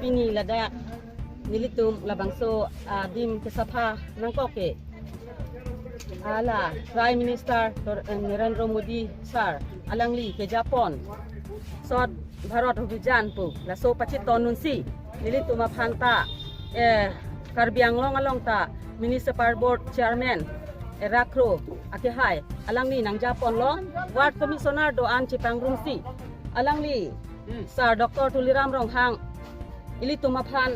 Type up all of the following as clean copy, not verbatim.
Pini lada nilitum labangso dim kesapha nangko ke ala Prime Minister Narendra Modi sir alangli ke Japon Swachh Bharat Abhijan pu laso pachit tonun si nilitum phanta Karbi Anglong along ta Municipal Board Chairman Rakro ake hai alangli nang Japon lo Ward Commissioner do an chipang rumsi alangli Sir Dr. Tuliram Ronghang ili tumaphan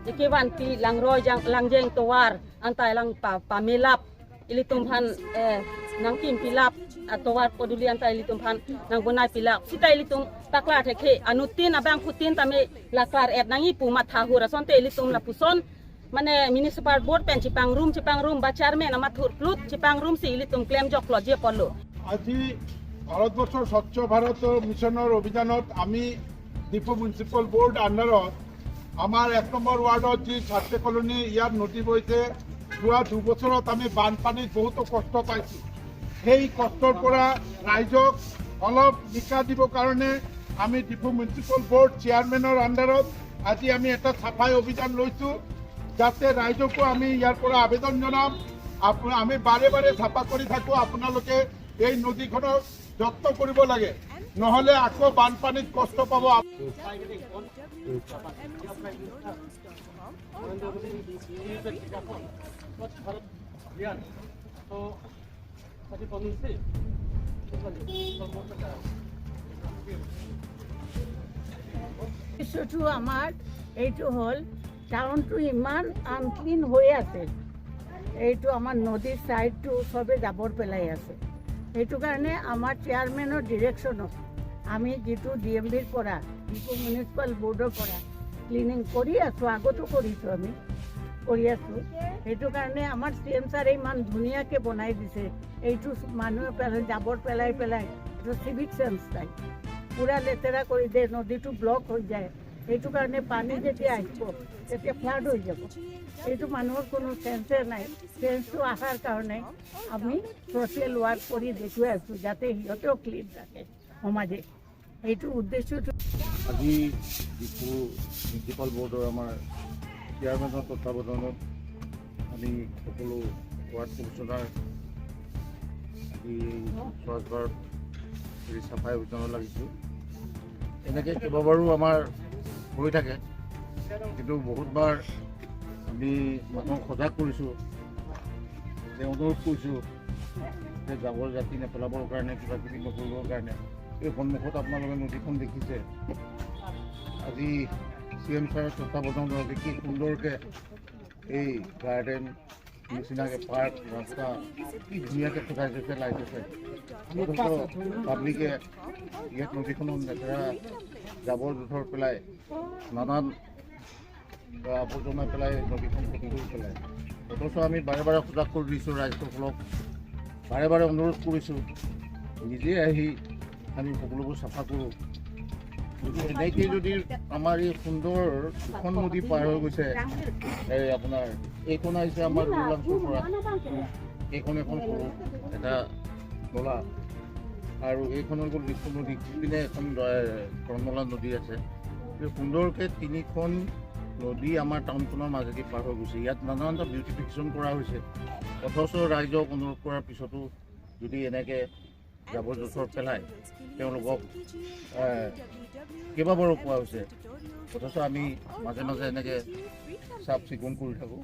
ikiwan pi langroi jang langjeng towar antai lang pa pamelap ili tumhan nang kim pilap towar poduli antai ili tumhan nang bonai pilap sita ili tum taklar thekhe anutin abang khutin tame laklar et nangi pu matha hura sonte ili tum la puson মানে municipal board pen chipang room বা chairman আমার থুর প্লুত চিপাং room সি ইলি তুম claim জক ল যে পল্লো। আজি ভাৰতবৰ্ষৰ স্বচ্ছ ভাৰত মিছনৰ অভিযানত আমি ডিফু মিউনিচিপাল বৰ্ড আণ্ডাৰত আমাৰ 1 নম্বৰ ৱাৰ্ডত যি ছাত্ৰী কলনী, ইয়াত নদী বৈছে। যোৱা 2 বছৰত আমি বানপানীত বহুতো কষ্ট পাইছোঁ। সেই কষ্টৰ পৰা ৰাইজক অলপ নিকাহ দিবৰ কাৰণে আমি ডিফু মিউনিচিপাল বৰ্ড চেয়াৰমেনৰ আণ্ডাৰত আজি আমি এটা চাফাই অভিযান লৈছোঁ, যাতে ৰাইজকো আমি ইয়াৰ পৰা আবেদন জনাম, আমি বাৰে বাৰে চাফা কৰি থাকোঁ, আপোনালোকে এই নদীখনৰ যত্ন কৰিব লাগে, নহ'লে আকৌ বানপানীত কষ্ট পাব। Swachh Bharat Abhiyan to pati tonun si। ইছ্যুটো আমাৰ এইটো হ'ল, টাউনটো ইমান আনক্লিন হৈ আছে। এইটো আমাৰ নদীৰ ছাইডটো চবে জাবৰ পেলাই আছে। সেইটো কাৰণে আমাৰ চেয়াৰমেনৰ ডিৰেকশ্যনত আমি যিটো ডি এম বিৰ পৰা, ডিফু মিউনিচিপাল বৰ্ডৰ পৰা ক্লিনিং কৰি আছোঁ, আগতো কৰিছোঁ, আমি কৰি আছোঁ। সেইটো কাৰণে আমাৰ চি এম ছাৰে ইমান ধুনীয়াকৈ বনাই দিছে। এইটো মানুহে পেলাই, জাবৰ পেলাই পেলাই, এইটো চিভিক চেন্স নাই, পূৰা লেতেৰা কৰি দিয়ে, নদীটো ব্লক হৈ যায়। সেইটো কাৰণে পানী যেতিয়া আহিব, তেতিয়া ফ্লাড হৈ যাব। এইটো মানুহৰ কোনো চেন্সে নাই। চেন্সটো অহাৰ কাৰণে আমি ছ'চিয়েল ৱাৰ্ক কৰি দেখুৱাই আছোঁ, যাতে সিহঁতেও ক্লিন ৰাখে সমাজে। এইটো উদ্দেশ্যটো। আজি ডিফু মিউনিচিপাল বৰ্ডৰ আমাৰ চেয়াৰমেনৰ তত্বাৱধানত আমি সকলো ৱাৰ্ড কমিশ্যনাৰ আজি স্বচ্ছ ভাৰত এই চাফাই অভিযানত লাগিছোঁ। এনেকৈ কেইবাবাৰো আমাৰ হৈ থাকে, কিন্তু বহুতবাৰ আমি মানুহক সজাগ কৰিছোঁ যে, অনুৰোধ কৰিছোঁ যে জাবৰ জাতি নেপেলাবৰ কাৰণে, কিবা কিবি নকৰিবৰ কাৰণে। এই সন্মুখত আপোনালোকে নদীখন দেখিছে। আজি চি এম ছাৰৰ তত্বাৱধানত আজি কি সুন্দৰকৈ এই গাৰ্ডেন নিচিনাকৈ পাৰ্ক, ৰাস্তা কি ধুনীয়াকৈ সজাই থৈছে, লাইট আছে। অথচ পাব্লিকে ইয়াত নদীখনত লেতেৰা জাবৰ জোঁথৰ পেলাই, নানান আৱৰ্জনা পেলাই নদীখন ক্ষতি কৰি পেলাই। অথচ আমি বাৰে বাৰে সজাগ কৰি দিছোঁ ৰাইজসকলক, বাৰে বাৰে অনুৰোধ কৰিছোঁ, নিজে আহি আমি সকলোবোৰ চাফা কৰোঁ। এনেকৈ যদি আমাৰ এই সুন্দৰ দুখন নদী পাৰ হৈ গৈছে, এই আপোনাৰ এইখন আহিছে আমাৰ ৰুলাংছৰ পৰা, এইখন এখন সৰু এটা নলা আৰু এইখন হৈ গ'ল ডিফু নদী। সিপিনে এখন কৰ্মলা নদী আছে। এই সুন্দৰকৈ তিনিখন নদী আমাৰ টাউনখনৰ মাজেদি পাৰ হৈ গৈছে। ইয়াত নানানটা বিউটিফিকেশ্যন কৰা হৈছে। অথচ ৰাইজক অনুৰোধ কৰাৰ পিছতো যদি এনেকৈ জাবৰ জোঁথৰ পেলায়, তেওঁলোকক কেইবাবাৰো কোৱা হৈছে। অথচ আমি মাজে মাজে এনেকৈ চাফ চিকুণ কৰি থাকোঁ।